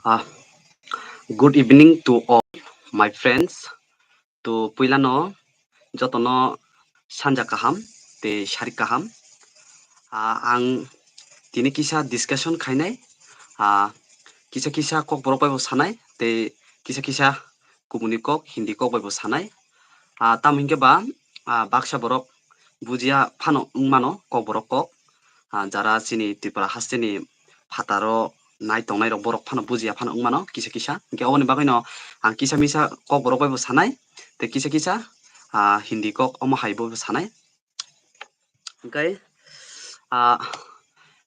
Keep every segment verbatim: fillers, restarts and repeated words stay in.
Ah, good evening to all my friends. To puilano jotono sanja kaham tei sari kaham. Ah, ang tini kisa discussion khainai. Ah, kisa kisa kok borok bai bo sanai tei kisa kisa kubuni kok Hindi kok bai bo sanai. Ah, tamo hinkhe ba, ah, baksa borok bujia phano wngmano kok borok kok. Ah, jara chini Tripura hasteni phataro nai tongnai rok borok phano bujia phano wngmano kisa kisa. Hinkhe oboni bagwino ang kisa misa kok borok bai bo sanai tei kisa kisa, ah, Hindi kok omo hai bo sanai. Hinkhe, ah,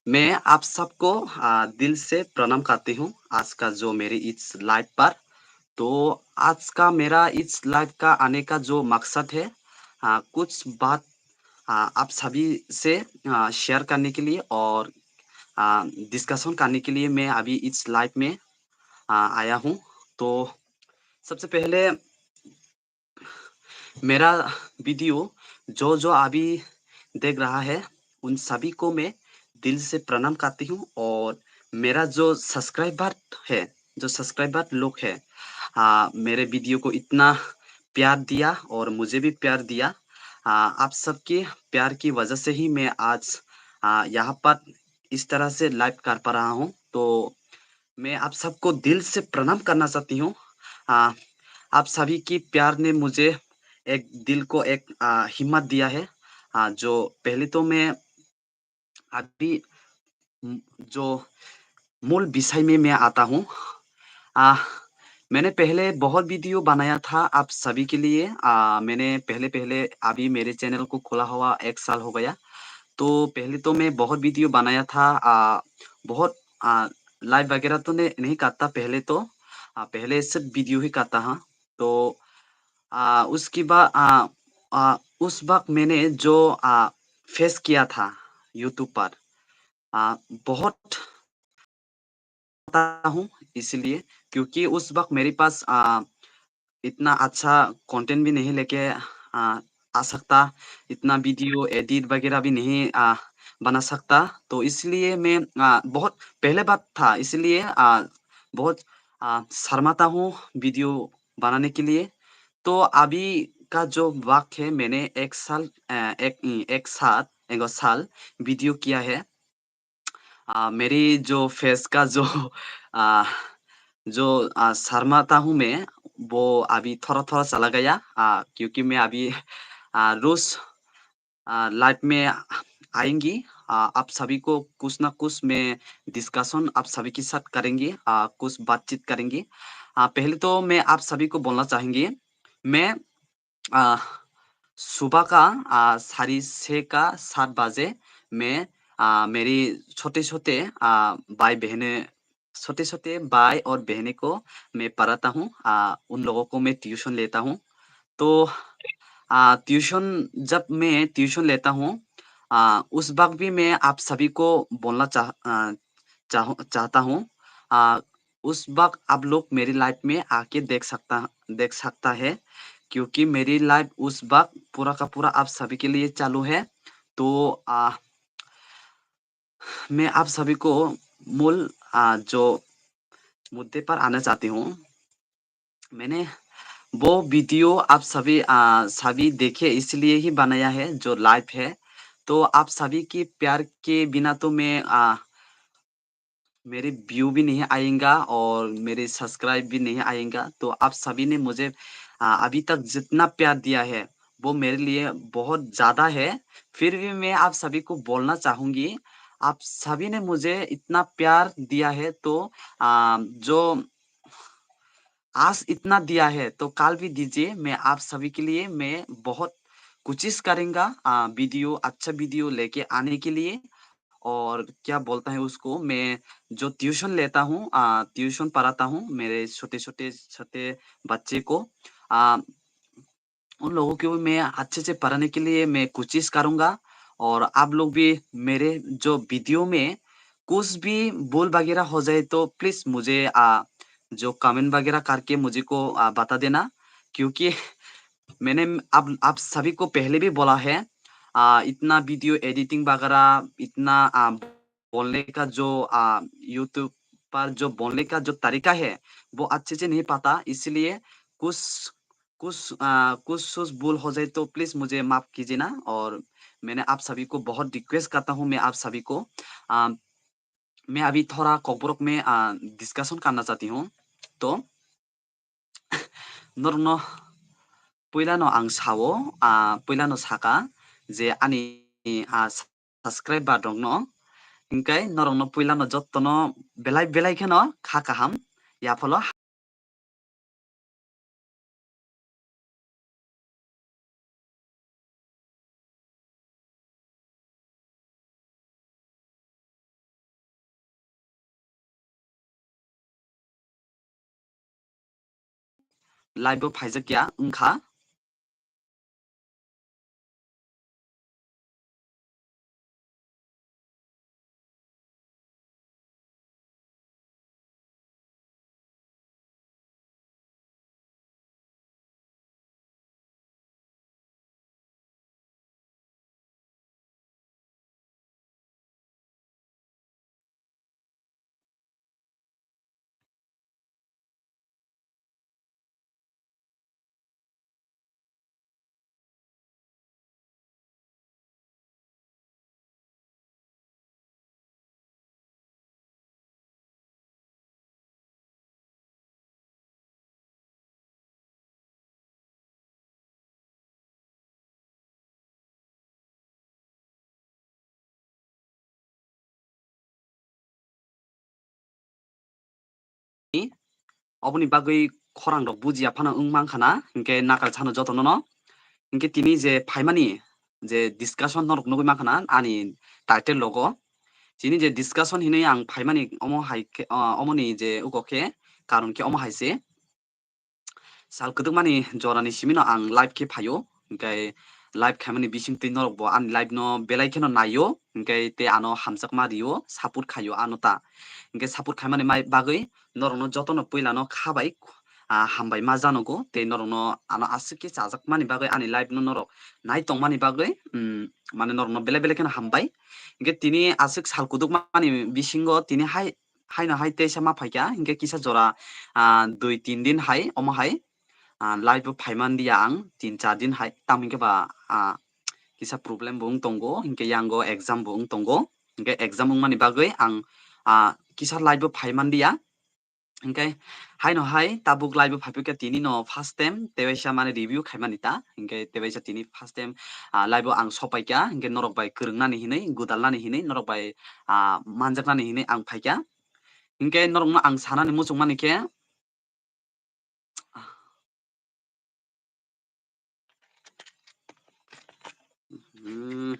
मैं आप सबको, आ, दिल से प्रणाम करती हूँ। आज का जो मेरी इस लाइव पर, तो आज का मेरा इस लाइव का आने का जो मकसद है, आ, कुछ बात, आ, आप सभी से, आ, शेयर करने के लिए और, आ, डिस्कशन करने के लिए मैं अभी इस लाइव में, आ, आया हूँ। तो सबसे पहले मेरा वीडियो जो जो अभी देख रहा है, उन सभी को मैं दिल से प्रणाम करती हूँ। और मेरा जो सब्सक्राइबर है, जो सब्सक्राइबर लोग है, आ, मेरे वीडियो को इतना प्यार दिया और मुझे भी प्यार दिया। आ, आप सबके प्यार की वजह से ही मैं आज, आ, यहाँ पर इस तरह से लाइव कर पा रहा हूँ। तो मैं आप सबको दिल से प्रणाम करना चाहती हूँ। आ, आप सभी की प्यार ने मुझे एक दिल को एक, आ, हिम्मत दिया है। आ, जो पहले तो मैं अभी, म, जो मूल विषय में मैं आता हूँ। आ, मैंने पहले बहुत वीडियो बनाया था आप सभी के लिए। आ, मैंने पहले पहले अभी मेरे चैनल को खोला हुआ एक साल हो गया। तो पहले तो मैं बहुत वीडियो बनाया था, आ, बहुत, आ, लाइव वगैरह तो नहीं, नहीं करता पहले तो। आ, पहले सिर्फ वीडियो ही करता हाँ। तो, आ, उसके बाद, आ, आ, उस वक्त मैंने जो, आ, फेस किया था यूट्यूब पर, आ, बहुत हूँ, इसलिए, क्योंकि उस वक्त मेरे पास, आ, इतना अच्छा कंटेंट भी नहीं लेके, आ, आ सकता, इतना वीडियो एडिट वगैरह भी नहीं, आ, बना सकता। तो इसलिए मैं, आ, बहुत पहले बात था, इसलिए, आ, बहुत, आ, शर्माता हूँ वीडियो बनाने के लिए। तो अभी का जो वक्त है, मैंने एक साल, आ, एक, एक साथ, एक साल वीडियो किया है। आ, मेरी जो फेस का जो, आ, जो, आ, शर्माता हूँ मैं, वो अभी थोड़ा-थोड़ा चला गया, आ, क्योंकि मैं अभी, आ, रोज़, आ, लाइव में आएंगी। आ, आप सभी को कुछ ना कुछ मैं डिस्कशन आप सभी के साथ करेंगे, आ, कुछ बातचीत करेंगे। आ, पहले तो मैं आप सभी को बोलना चाहेंगे, मैं, आ, सुबह का, आ, साढ़े छः का सात बजे मैं, आ, मेरी छोटे-छोटे, आ, भाई बहनें, छोटे-छोटे भाई और बहनें को मैं पढ़ाता हूँ, आ, उन लोगों को मैं ट्यूशन लेता हूँ। तो, आ, ट्यूशन, जब मैं ट्यूशन लेता हूँ, आ, उस वक्त भी मैं आप सभी को बोलना चाह-, आ, चाह-, चाहता हूँ, आ, उस वक्त आप लोग मेरी लाइव में आके देख सकता, देख सकता है, क्योंकि मेरी लाइव उस वक्त पूरा का पूरा आप सभी के लिए चालू है। तो, आ, मैं आप सभी को मूल, आ, जो मुद्दे पर आना चाहती हूँ। मैंने वो वीडियो आप सभी, आ, सभी देखे इसलिए ही बनाया है जो लाइव है। तो आप सभी की प्यार के बिना तो मैं, आ, मेरे व्यू भी नहीं आएगा और मेरे सब्सक्राइब भी नहीं आएगा। तो आप सभी ने मुझे, आ, अभी तक जितना प्यार दिया है, वो मेरे लिए बहुत ज़्यादा है। फिर भी मैं आप सभी को बोलना चाहूँगी, आप सभी ने मुझे इतना प्यार दिया है, तो, आ, जो आज इतना दिया है, तो कल भी दीजिए। मैं आप सभी के लिए मैं बहुत कोशिश करेंगा, आ, वीडियो, अच्छा वीडियो लेके आने के लिए। और क्या बोलता है उसको, मैं जो ट्यूशन लेता हूँ, आ, ट्यूशन पढ़ाता हूँ मेरे छोटे-छोटे, छोटे बच्चे को। आ, उन लोगों को भी मैं अच्छे से पढ़ाने के लिए मैं कोशिश करूँगा। और आप लोग भी मेरे जो वीडियो में कुछ भी भूल वगैरह हो जाए तो प्लीज मुझे, आ, जो कमेंट वगैरह करके मुझे को, आ, बता देना, क्योंकि मैंने आप, आप सभी को पहले भी बोला है, आ, इतना वीडियो एडिटिंग वगैरह, इतना, आ, बोलने का जो, आ, यूट्यूब बार जो बोलने का जो तरीका है, वो अच्छे से नहीं पता, इसलिए कुछ, कुछ, अ, कुछ सुछ भूल हो जाए तो please मुझे माफ कीजिए ना। और मैंने आप सभी को बहुत रिक्वेस्ट करता हूँ, मैं आप सभी को, अ, मैं अभी थोड़ा कॉकबोरक में, अ, डिस्कशन करना चाहती हूँ। तो norokno puilano ang sao, ah, puilano saka je ani, ah, subscriber rokno, hingke norokno puilano jottono belai belai kheno kha kaham yaphalo. Live bo phaijak ya wngkha. Oboni bagwi khorang rok bujiya phano wng mankha na, hinkhe nakar sano jotono no. Hinkhe tini je phaimani je discussion norok nugwi mankha na ani title logo. Chini je discussion hinwi ang phaimani omo hai khe, ah, omoni je uko khe karon khe omo hai se. Sal kwdwkmani jorani simino ang live khe phaio, hinkhe live khaimani bisingtwi norokbo ani live no belai kheno naio, hinkhe tei ano hamjakma rio, support khaio ano ta. Hinkhe support khaimani mai bagwi norokno jotono puilano kha bai, ah, hambai ma janogo, tei norokno ano aswk khe chajakmani bagwi ani live no norok nai tongmani bagwi, mm, mane norokno belai belai kheno hambai. Hinkhe tini aswk sal kwdwkmani bisingo tini hai haino hai teisa ma phaikha, hinkhe kisa jora, ah, dui tin din hai, omo hai, ah, live bo phaiman dia ang, tin char din hai, tamo hinkhe ba, ah, kisa problem bo wng tongo, hinkhe yango exam bo wng tongo, hinkhe exam wngmani bagwi ang, ah, kisa live bo phaiman dia. Hinkhe haino hai tabuk live bo phaipikha tini no first time, tebaisa mane review khaimani ta, hinkhe tebaisa tini first time, ah, live bo ang sopaikha, hinkhe norok bai kwrwngnani hinwi, gwdalnani hinwi, norok bai, ah, manjaknani hinwi ang phaikha. Hinkhe norokno ang sanani muchungmani khe, hmm,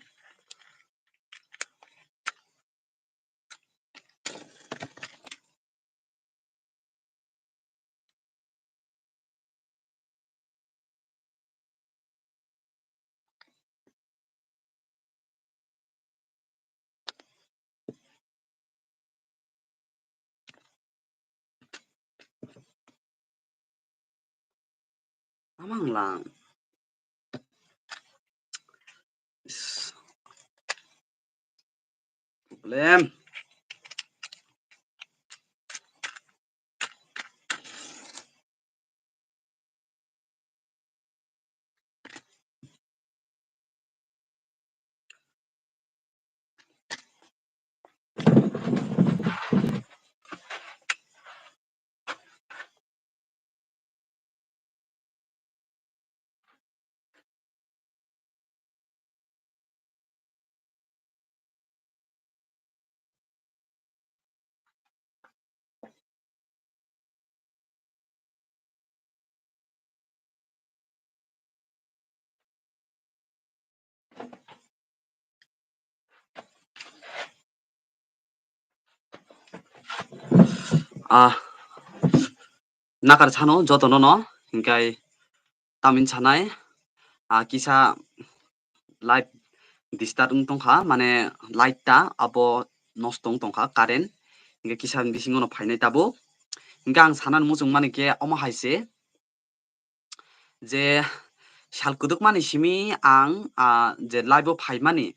Amang lang. Problem. Ah, nakar sano jotono no, hinkhe tamin sanai, ah, kisa live disturb wng tongkha, mane light ta abo nosto wng tongkha, current, hinkhe kisa bisingo no phainai tabuk. Hinkhe ang sanani muchung mani khe omo hai se, je sal kwdwkmani simi ang, ah, je live o phaimani,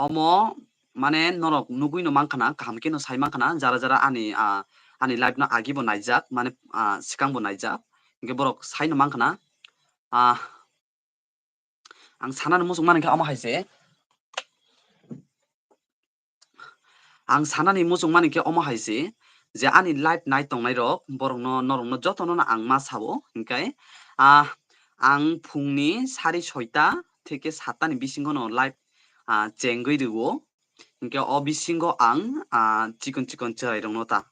omo mane norok nugui no mankha na, kaham khe no sai mankha na, jara jara ani, ah, ani live no agi bo naijak, mane, ah, swkang bo naijak, hinkhe borok sai no mankha na. Ah, ang sanani muchung mani khe omo hai se, ang sanani muchung mani khe omo hai se, je ani live nai tongnai rok, borok no, norok no joto no ang ma sao, hinkhe, ah, ang phung ni sari soita theke satta ni bisingo no live, ah, chengwi rwo. Hinkhe o bisingo ang, ah, chikon chikon chwrai rok no ta,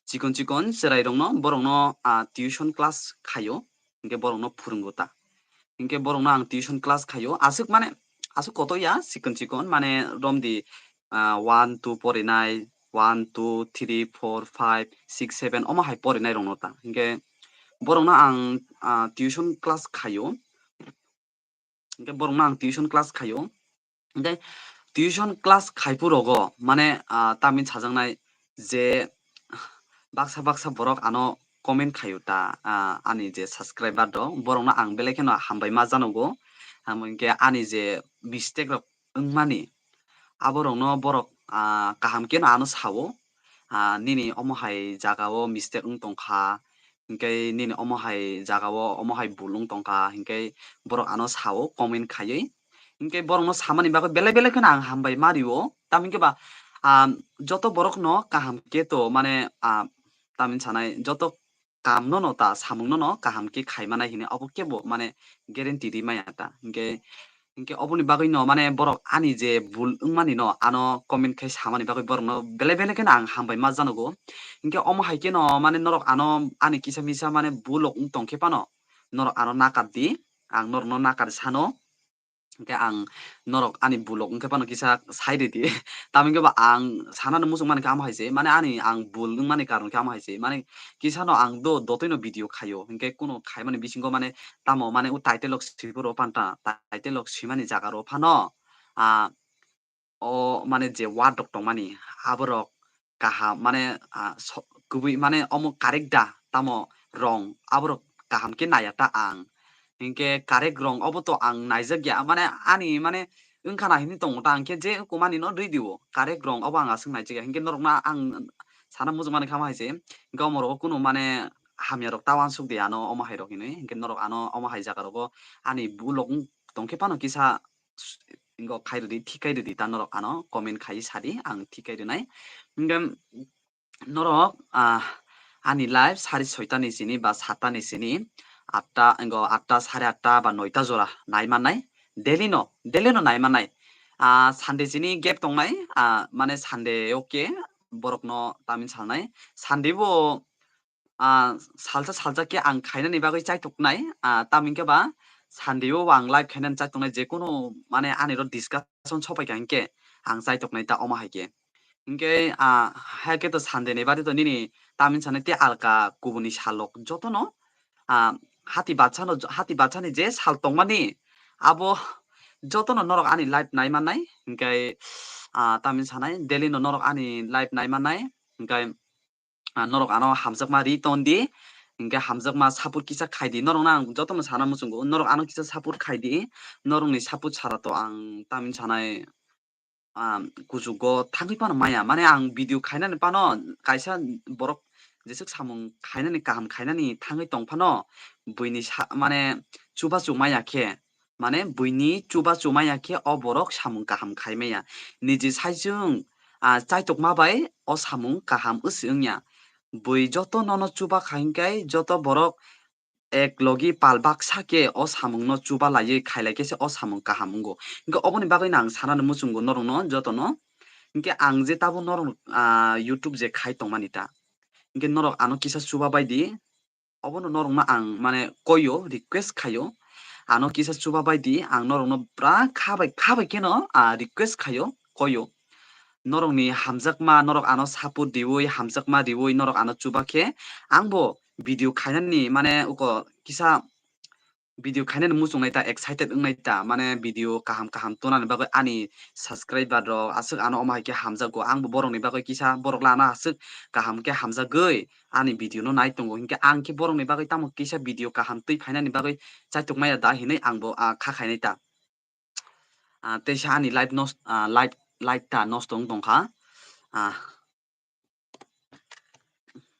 chikon chikon chwrai rok no, borok no, ah, tuition class khaio, hinkhe borok no phwrwngo ta. Hinkhe borok no ang tuition class khaio, aswk mane, aswk koto ya, chikon chikon mane romdi, ah, one, two porinai, one, two, three, four, five, six, seven omo hai porinai rok no ta. Hinkhe borok no ang, ah, tuition class khaio. Hinkhe borok no ang tuition class khaio. Hinkhe tuition class khai phurogo mane, ah, tamni sajaknai je baksa baksa borok ano comment khaio ta, ah, ani je subscriber rok, borok no ang belai kheno hambai ma janogo. Amo hinkhe ani je mistake rok wngmani, aborok no borok, ah, kaham khe no ano sao, ah, nini omo hai jaga o mistake wng tongkha, hinkhe nini omo hai jaga o omo hai bul wng tongkha, hinkhe borok ano sao comment khaiwi. Hinkhe borok no samani bagwi belai belai kheno ang hambai ma rio, tamni khe ba, ah, joto borok no kaham khe to mane, ah, tamni sanai joto kam no no ta samung no no kaham khe khai manai hini obo kebo mane guarantee ri maya ta. Hinkhe, hinkhe oboni bagwi no mane borok ani je bul wngmani no ano comment khai samani bagwi borok no belai belai kheno ang hambai ma janogo. Hinkhe omo hai kheno mane norok ano ani kisa misa mane bul rok wng tong khe phano norok ano nakar di, ang norok no nakar sano. Hinkhe ang norok ani bulok wngkhe phano kisa sai ridi. Tamni khe ba ang sanani muchung mani khe amo hai se, mane ani ang bul wngmani karon khe amo hai se, mane kisa no ang do dotoi no video khaio, hinkhe kuno khaimani bisingo mane tamo mane o title rok swi phuru phanta, title rok swimani jaga rok phano, ah, o mane je word rok tongmani aborok kaham mane, ah, so-, kubui mane omo correct da tamo wrong aborok kaham khe naiya ta ang. Hinkhe correct wrong obo to ang naijak ya, mane ani mane wngkha na hinwi tongo ta, ang khe je kumani no rwi diwo, correct wrong obo ang aswk naijak ya. Hinkhe norok no ang sana muchung mani kha ma hai se, hinkhe omo rogo kunu mane hamya rok ta uansuk di ano omo hai rok hinwi, hinkhe norok ano omo hai jaga rogo ani bulok wng tong khe phano kisa s-, ingo khai rwdi, thik khai rwdi ta norok ano comment khai sadi, ang thik khai rwnai. Hinkhe norok, ah, ani live sari soita ni sini ba satta ni sini atta, ingo atta, sare atta ba noita jora nai mannai, daily no, daily no nai mannai. Ah, Sunday sini gap tongnai, ah, mane Sunday o khe borok no tamni salnai. Sunday bo, ah, salsa salsa khe ang khainani bagwi chaituknai, ah, tamni khe ba Sunday o ang live khainani chaituknai, je kunu mane ani ro discussion sopai kha hinkhe ang chaituknai ta omo hai khe. Hinkhe, ah, hai khe to Sunday ni bari to nini tamni sanai tei alka kubuni salok jotono, ah, hati bacha no, hati bacha ni je sal tongmani abo jotono norok ani live nai mannai, hinkhe, ah, tamni sanai daily no norok ani live nai mannai, hinkhe, ah, norok ano hamjakma ri ton di, hinkhe hamjakma support kisa khai di, norok no ang jotono sana muchungo, norok ano kisa support khai di, norok ni support sara to ang tamni sanai, ah, kuchugo thangwi phano maya, mane ang video khainani phano kaisa borok jeswk samung khainani kaham khainani thangwi tong phano buini sa-, mane chubachu maya khe, mane buini chubachu maya khe o borok samung kaham khai maya. Niji saichung, ah, chaitukma bai o samung kaham wsi wngya. Bui joto nono chuba kha hinkhe joto borok ek logi pal baksa khe o samung no chuba laiwi khailai khe se o samung kaham wngo. Hinkhe oboni bagwi no ang sanani muchungo norok no joto no. Hinkhe ang je tabuk norok, ah, YouTube je khai tongmani ta. Hinkhe norok ano kisa chuba bai di. Obono norokno ang mane koyo, request khayo. Ano kisa chuba bai di, ang norokno pura kha bai, kha bai kheno, ah, request khayo, koyo. Norokni hamjakma, norok ano support riwi, hamjakma riwi, norok ano chuba khe, angbo video khainani mane uko kisa video khainani muchungnai ta, excited wngnai ta, mane video kaham kaham tonani bagwi ani subscriber rok aswk ano omo hai khe hamjakgo, angbo borokni bagwi kisa borok lana aswk kaham khe hamjagwi ani video no nai tongo, hinkhe ang khe borokni bagwi tamo kisa video kaham twi phainani bagwi chaitukmaya da hinwi angbo, ah, kha khainai ta. Ah, teisa ani live no, ah, live light ta nosto wng tongkha. Ah.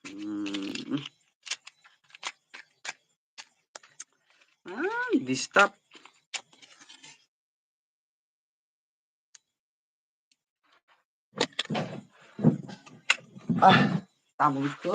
Hmm. Ah, disturb. Ah, tamo ito.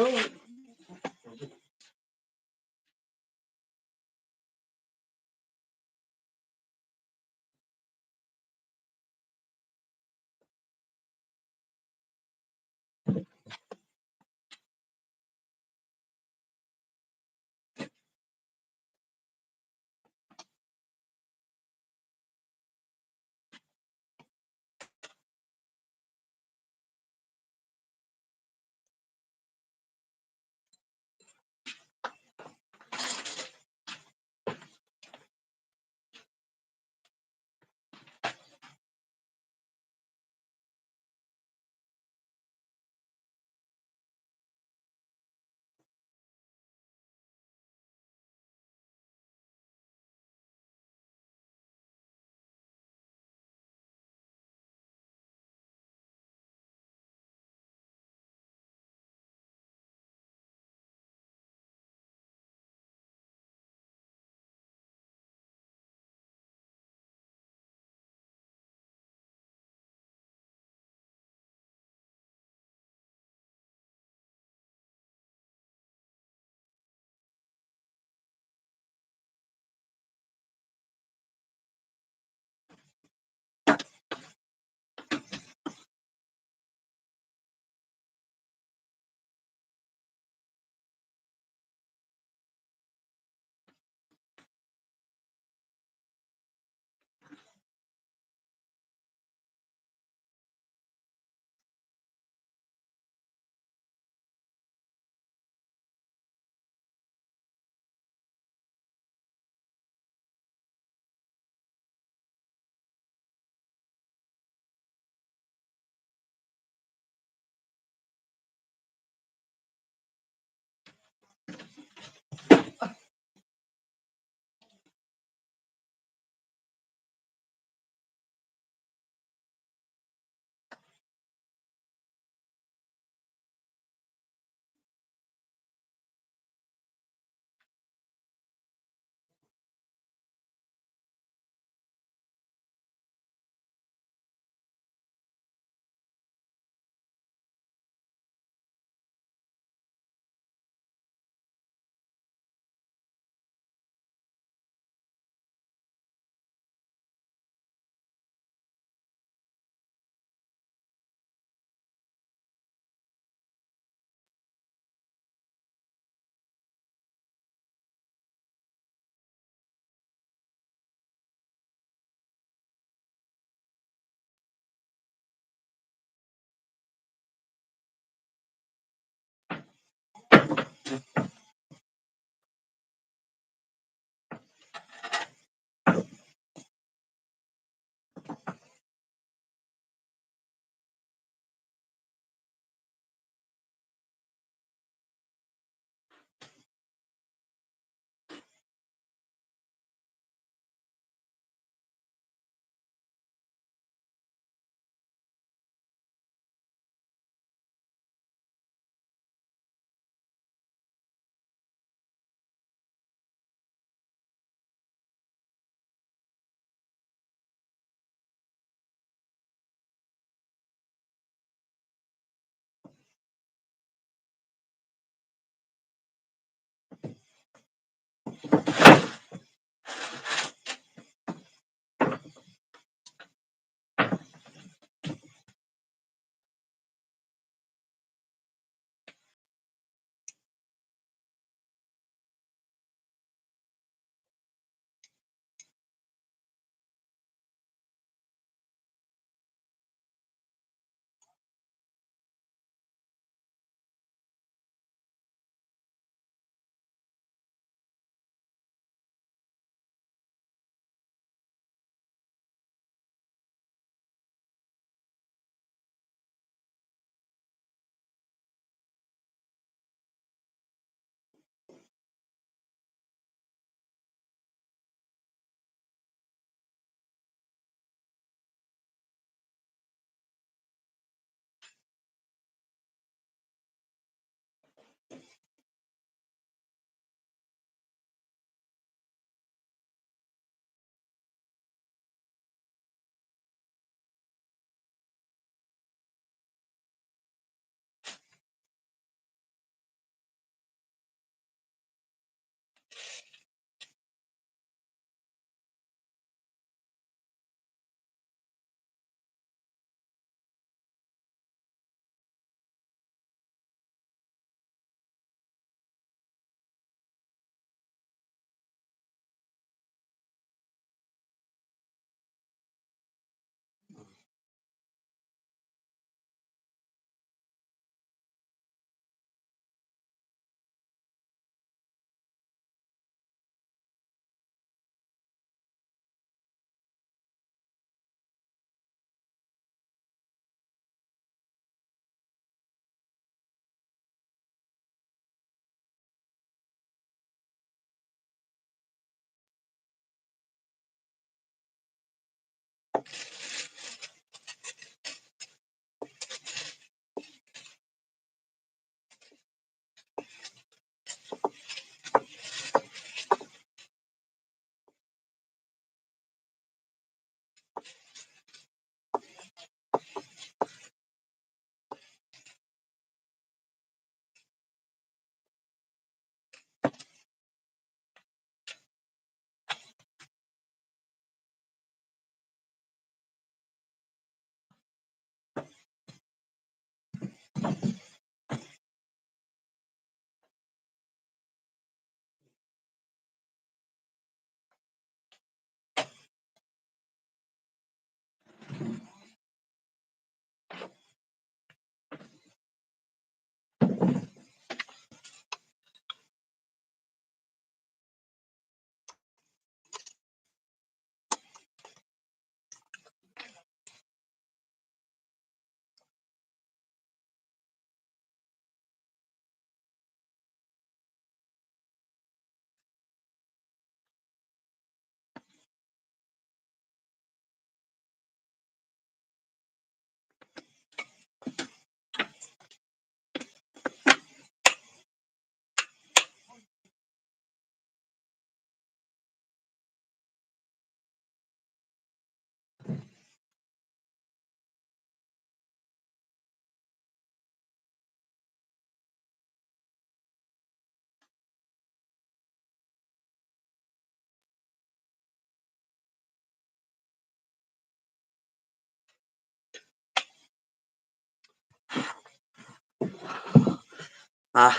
Ah,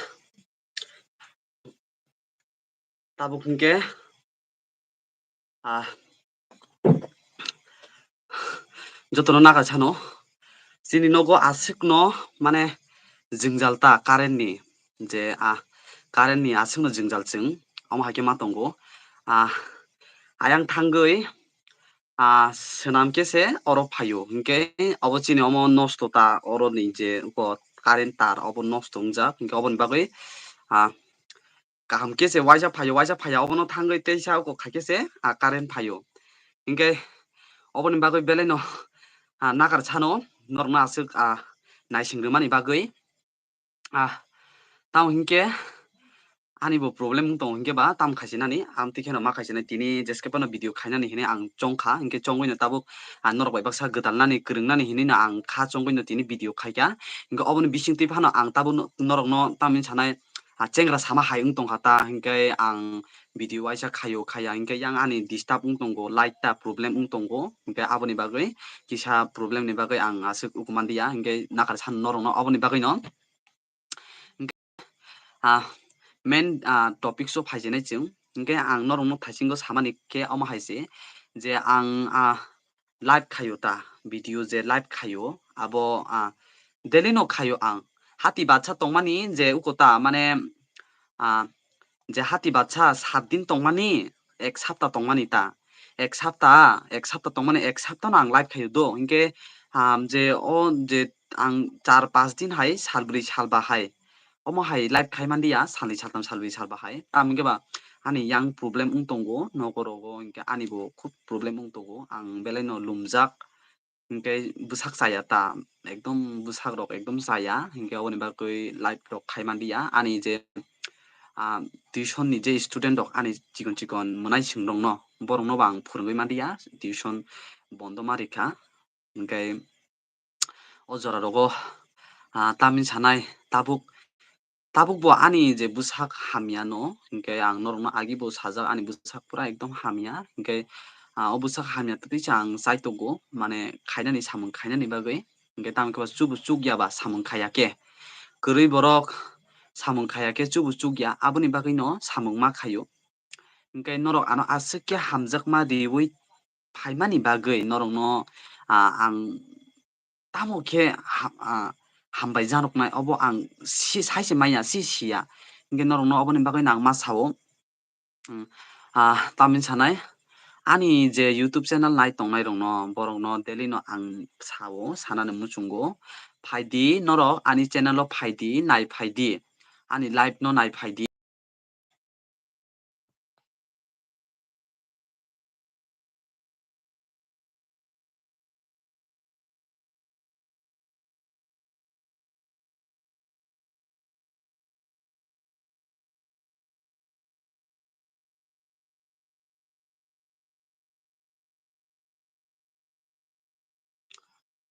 tabuk hwnkhe, ah, jotono naga sano, chini nogo aswkno mane jwngjal ta current ni, je, ah, current ni aswkno jwngjal chwng, omo hai khe ma tongo. Ah, ayang thangwi, ah, swnam khe se oro phaio, hinkhe obo chini omo nosto ta, oro ni je uko current tar obo nosto wngjak, hinkhe oboni bagwi, ah, kaham khe se waisa phaio, waisa phaiya obono thangwi teisa uko khai khe se, ah, current phaio. Hinkhe oboni bagwi belaino, ah, nakar sano norokno aswk, ah, naising rwmani bagwi. Ah, tamo hinkhe ani bo problem wng tongo hinkhe ba tam khaisinani, amtwi kheno ma khaisinai tini jeske phano video khainani hinwi ang chongkha, hinkhe chongwino tabuk, ah, norok bai baksa gwdalnani kwrwngnani hinwi no ang kha chongwino tini video khaikha. Hinkhe oboni bisingtwi phano ang tabuk norokno tamni sanai, ah, chengra sama hai wng tongkha ta, hinkhe ang video waisa khaio khaiya, hinkhe yang ani disturb wng tongo, light ta problem wng tongo, hinkhe aboni bagwi kisa problem ni bagwi ang aswk ukumandiya, hinkhe nakar san norokno oboni bagwino. Ah, main, ah, topics o phaisinai chwng. Hinkhe ang norokno thaisingo samani khe omo hai se, je ang, ah, live khaio ta, video je live khaio, abo, ah, daily no khaio ang. Hati bacha tongmani je uko ta, mane, ah, je hati bacha sat din tongmani, ek sapta tongmani ta. Ek sapta, ek sapta tongmani, ek sapta no ang live khaio do. Hinkhe, ah, je o je ang char panch din hai, salbrwi salba hai. Omo hai live khai manliya, salni saltham salbrwi salba hai. Tamo hinkhe ba ani yang problem wng tongo, nogo rogo hinkhe ani bo khub problem wng tongo. Ang belai no lumjak, hinkhe bwsak chaya ta, ekdom bwsak rok ekdom chaya, hinkhe oboni bagwi live rok khai manliya. Ani je, ah, tuition ni je student rok ani chikon chikon mwnai swng rok no, borok no bo ang phwrwngwi manliya, tuition bondo ma rikha. Hinkhe o jora rogo, ah, tamni sanai tabuk, tabuk bo ani je bwsak hamya no, hinkhe ang norokno agi bo sajak ani bwsak pura ekdom hamya, hinkhe, ah, o bwsak hamya twtwi se ang chai tongo, mane khainani samung khainani bagwi, hinkhe tamo khe ba chubu chukya ba samung khaiya khe, kwrwi borok samung khaiya khe chubu chukya, aboni bagwi no samung ma khaio. Hinkhe norok ano aswk khe hamjakma riwi phaimani bagwi norokno, ah, ang tamo khe ha-, ah, hambai janoknai, obo ang si-, sai se manya, si siya. Hinkhe norokno oboni bagwi no ang ma sao. Hmm, ah, tamni sanai, ani je YouTube channel nai tongnai rokno, borokno daily no ang sao, sanani muchungo. Phaidi norok ani channel o phaidi, nai phaidi. Ani live no nai phaidi.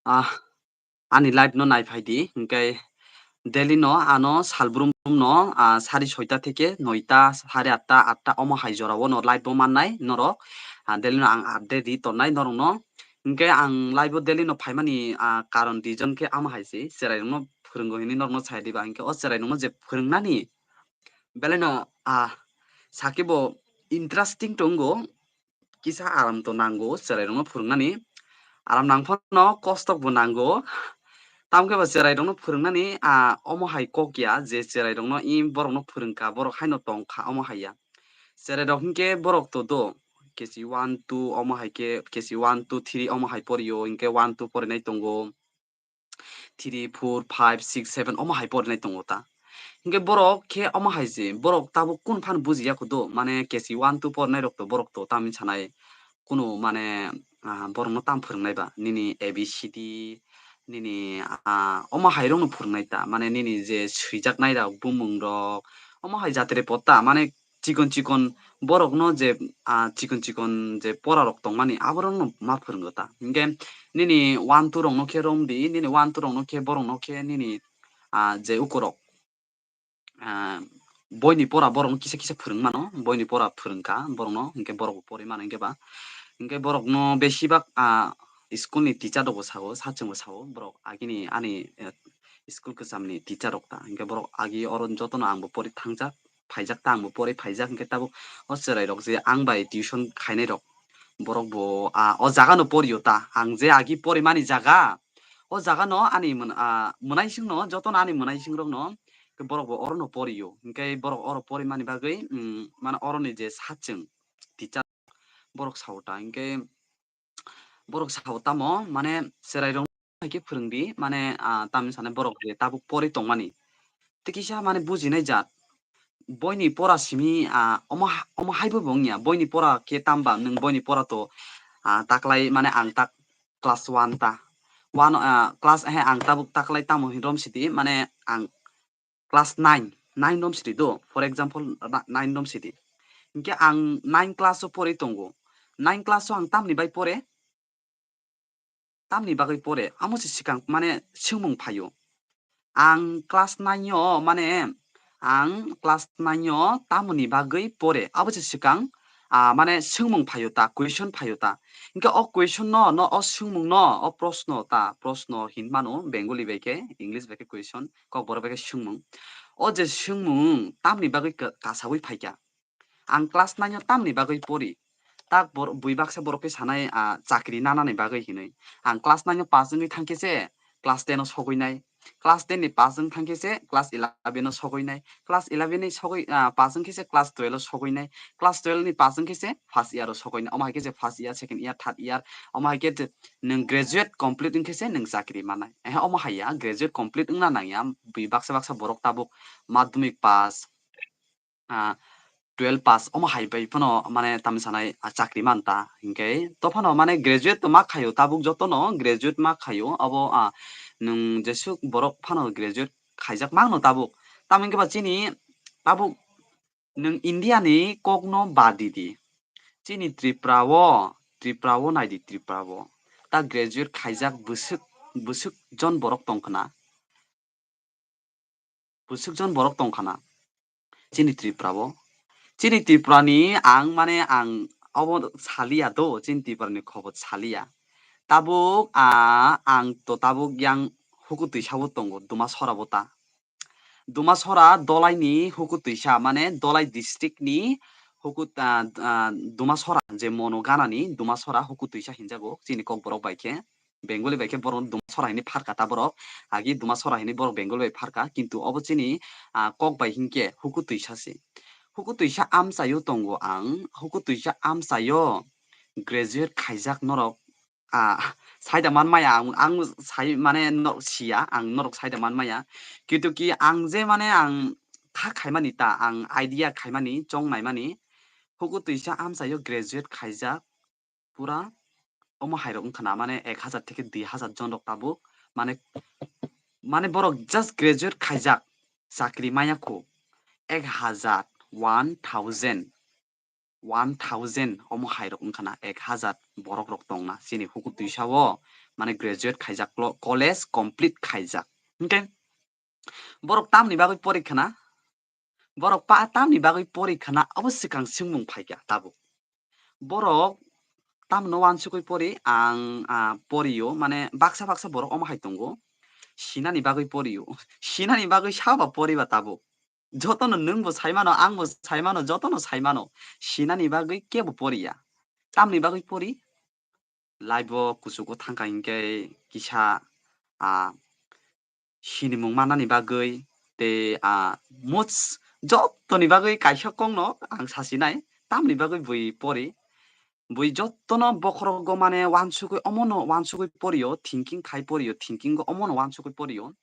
Ah, ani live no nai phaidi, hinkhe daily no ano salbrum no, ah, sari soita theke noita, sare atta, atta omo hai jora o no live bo mannai norok. Ah, daily no ang update ri tonnai norok no. Hinkhe ang live o daily no phaimani, ah, karon reason khe amo hai se, cherai rok no phwrwngo hinwi norok no sai diba, hinkhe o cherai rok no je phwrwngnani belai no, ah, sakhe bo interesting tongo, kisa aram to nango cherai rok no phwrwngnani, aram nang phano kostok bo nango, tamo khe ba cherai rok no phwrwngnani, ah, omo hai kok ya je cherai rok no i borok no phwrwngkha, borok haino tongkha omo hai ya. Cherai rok hinkhe borok to do, K G one, two omo hai khe, K G one, two, three omo hai porio, hinkhe one, two porinai tongo. Three, four, five, six, seven omo hai porinai tongo ta. Hinkhe borok khe omo hai se, borok tabuk kun phano bujiya kudo, mane K G one, two porinai rok to borok to tamni sanai kunu mane, ah, borokno tam phwrwngnai ba, nini A B C D, nini, ah, omo hai rokno phwrwngnai ta, mane nini je swijaknai rok bumung rok, omo hai jatire potta, mane chikon chikon borokno je, ah, chikon chikon je pora rok tongmani, aborokno ma phwrwngo ta. Hinkhe nini one two rokno khe romdi, nini one two rokno khe borokno khe nini, ah, je ukorok, ah, boini pora borokno kisa kisa phwrwng mano, boini pora phwrwngkha borokno, hinkhe borokbo pori mano hinkhe ba. Hinkhe borokno besibak, ah, school ni teacher rokbo sao, sachwngbo sao, borok agini ani, eh, school kwchamni teacher rok ta. Hinkhe borok agi oro jotono angbo pori thangjak, phaijak ta, angbo pori phaijak. Hinkhe tabuk o chwrairok je ang bai tuition khainairok, borok bo, ah, o jagano porio ta. Ang je agi porimani jaga, o jagano ani mwn-, ah, mwnaisingno, jotono ani mwnaisingrokno, borok bo orono porio. Hinkhe borok oro porimani bagwi, mm, mane oroni je sachwng teacher, borok sao ta. Hinkhe borok sao tamo, mane chwrairok hai khe phwrwng di, mane, ah, tamni sanai borok je tabuk pori tongmani. Tei kisa mane bujinai jat. Boini pora simi, ah, omo ha-, omo haibo bo wngya. Boini pora khe tamba nwng boini pora to, ah, taklai mane ang tak class one ta. One, ah, class, he, ang tabuk taklai tamo hinwi rom sidi, mane ang class nine, nine rom sidi do. For example, ra-, nine rom sidi. Hinkhe ang nine class o pori tongo. Nine class o ang tamni bai pore? Tamni bagwi pore? Amo se swkang mane swngmung phaio. Ang class nine o mane ang class nine o tamoni bagwi pore? Abo se swkang, ah, mane swngmung phaio ta, question phaio ta. Hinkhe o question no, no o swngmung no, o proshno ta, proshno hinmano Bengali bai khe, English bai khe question, Kokborok bai khe swngmung. O je swngmung tamni bagwi ka-, kasawi phaikha? Ang class nine o tamni bagwi pori? Tak bor-, bui baksa borok khe sanai, ah, chakri nanani bagwi hinwi. Ang class nine o pass wngwi thangkhe se class ten o sogwi nai. Class ten ni pass wng thangkhe se class eleven o sogwi nai. Class eleven ni sogwi, ah, pass wngkhe se class twelve o sogwi nai. Class twelve ni pass wngkhe se first year o sogwi nai. Omo hai khe se first year, second year, third year, omo hai khe je nwng graduate complete wngkhe se nwng chakri manai. Ehe, omo hai ya, graduate complete wngna nang ya. Bui baksa baksa borok tabuk madhyamik pass, ah, twelve pass omo hai bai phano mane tamni sanai, ah, chakri man ta. Hinkhe to phano mane graduate to ma khaio, tabuk jotono graduate ma khaio. Abo, ah, nwng jesuk borok phano graduate khaijak mangno tabuk. Tamo hinkhe ba chini tabuk nwng India ni kokno badi di. Chini Tripura o, Tripura o nai di, Tripura o. Ta graduate khaijak bwswk, bwswk jon borok tong khna. Bwswk jon borok tong khna chini Tripura o. Chini Tripura ni ang mane ang obo saliya do, chini Tripura ni khobor saliya. Tabuk, ah, ang to tabuk yang huku twisa o tongo, Dumasora o ta. Dumasora Dolai ni huku twisa, mane Dolai district ni huku, ah, ah, Dumasora je Mono Gana ni Dumasora huku twisa hinjago chini Kokborok bai khe. Bengali bai khe borok Dumasora hinwi pharkha ta borok. Agi Dumasora hinwi borok Bengali bai pharkha, kintu obo chini, ah, kok bai hinkhe huku twisa se. Huku twisa amchaio tongo ang, huku twisa amchaio graduate khaijak norok, ah, saida man maya ang, ang sai mane norok siya, ang norok saida man maya. Kintu ki ang je mane ang kha khaimani ta, ang idea khaimani, chong naimani, huku twisa amchaio graduate khaijak, pura omo hai rok wngkha na, mane ek hazar theke dui hazar jon rok tabuk, mane, mane borok just graduate khaijak, chakri maya kho ek hazar, one thousand, one thousand omo hai rok wngkha na, ek hazar borok rok tong na chini huku twisa o, mane graduate khaijak, clo-, college complete khaijak. Hinkhe borok tamni bagwi pori khna? Borok pa tamni bagwi pori khna, abo swkang swngmung phaikha tabuk. Borok tamno wansugwi pori, ang, ah, porio, mane baksa baksa borok omo hai tongo, sinani bagwi porio. Sinani bagwi saba poriba tabuk. Jotono nwngbo saimano, angbo saimano, jotono saimano. Sinani bagwi kebo poriya. Tamni bagwi pori? Life o kuchugo thangkha hinkhe kisa, ah, sinimung mannani bagwi tei, ah, much-, jottoni bagwi kaisa kokno ang sasinai, tamni bagwi bui pori. Bui jottono bokhorogo mane wansugwi, omono wansugwi porio, thinking khai porio, thinking o omono wansugwi porio.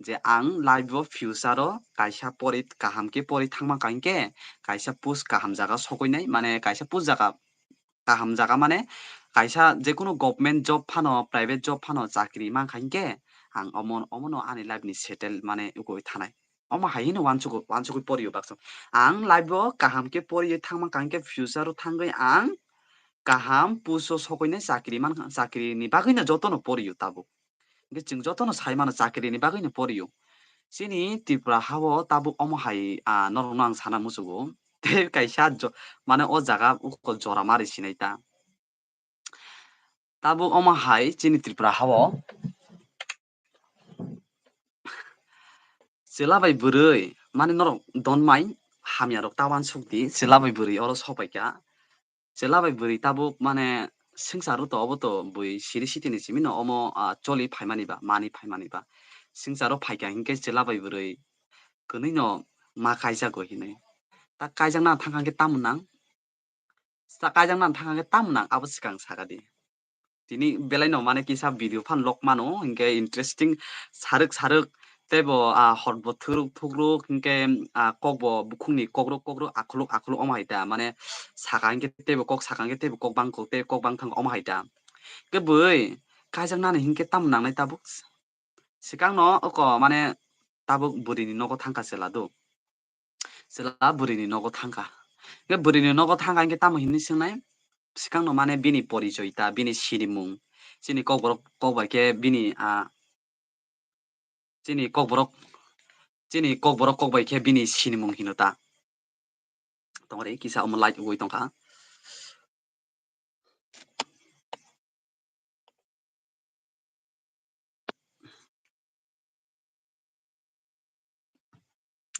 Je ang life o future o kaisa pori kaham khe pori thangma kha hinkhe, kaisa post kaham jaga sogwi nai, mane kaisa post jaga kaham jaga mane kaisa jekunu government job phano, private job phano chakri mankha hinkhe ang omo, omono ani life ni settle mane ugoi thanai. Omo hai hino wansugwi, wansugwi porio baksa. Ang life o kaham khe poriwi thangma kha hinkhe future o thangwi ang kaham post o sogwi nai chakri mankha, chakri ni bagwi no jotono porio tabuk. Hinkhe chwng jotono sai mano chakri ni bagwi no porio. Chini Tripura ha o tabuk omo hai, ah, norok no ang sana muchugo. Tei kaisa jo-, mane o jaga uko jora mari sinai ta. Tabuk omo hai chini Tripura ha o. Chwla bai bwrwi, mane norok don mai hamya rok ta uansuk di, chwla bai bwrwi oro sopaikha. Chwla bai bwrwi tabuk mane swngcharo to obo to bui siri sitini simi no omo, ah, choli phaimani ba, mani phaimani ba. Swngcharo phaikha hinkhe chwla bai bwrwi kwnwi no ma kaijago hinwi. Ta kaijakna thangkha khe tamo nang? Ta kaijakna thangkha khe tamo nang abo swkang saka di. Tini belai no mane kisa video phan lok mano, hinkhe interesting sarwk sarwk teibo, ah, hor bo thuruk thukruk hinkhe, ah, kok bo bukhukni kokrok kokrok akhuluk akhuluk omo hai ta, mane saka hinkhe teibo kok saka hinkhe teibo kok bang kok tei kok bang thang omo hai ta. Hinkhe bwrwi kaijaknani hinkhe tamo nangnai tabuk? Swkangno oko mane tabuk bwrwini nogo thangkha chwla do. Chwla bwrwini nogo thangkha. Hinkhe bwrwini nogo thangkha hinkhe tamo hinwi swngnai? Swkangno mane bini porichoi ta, bini sinimung. Chini kokborok kok bai khe bini, ah, chini kokborok, chini kokborok kok bai khe bini sinimung hino ta. Tongri kisa omo light ugui tongkha.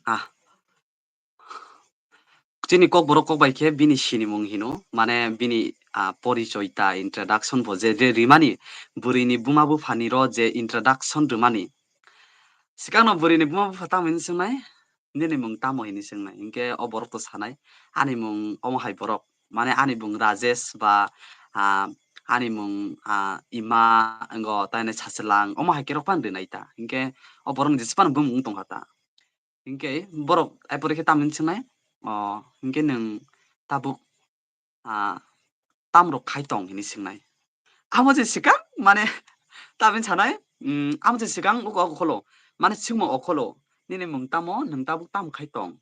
Ah. Chini kokborok kok bai khe bini sinimung hino, mane bini, ah, porichoi ta introduction bo je, je rimani, bwrwini buma buphani ro je introduction rwmani. Swkangno bwrwini buma bupha tamo hinwi swngnai? Nini mung tamo hinwi swngnai? Hinkhe o borok to sanai, ani mung omo hai borok, mane ani mung Rajesh ba, ah, ani mung, ah, Ima, wngo tainai Sachwlang, omo hai khe rok phano rinai ta. Hinkhe o borokni jesa phano bumung wng tongkha ta. Hinkhe borok aipore khe tamo hinwi swngnai? O, hinkhe nwng tabuk, ah, tamrok khai tong hinwi swngnai. Amo je swkang, mane, tabini sanai, mm, amo je swkang oko, oko kholo, mane, swngmo okholo, nini mung tamo, nwng tabuk tamo khai tong?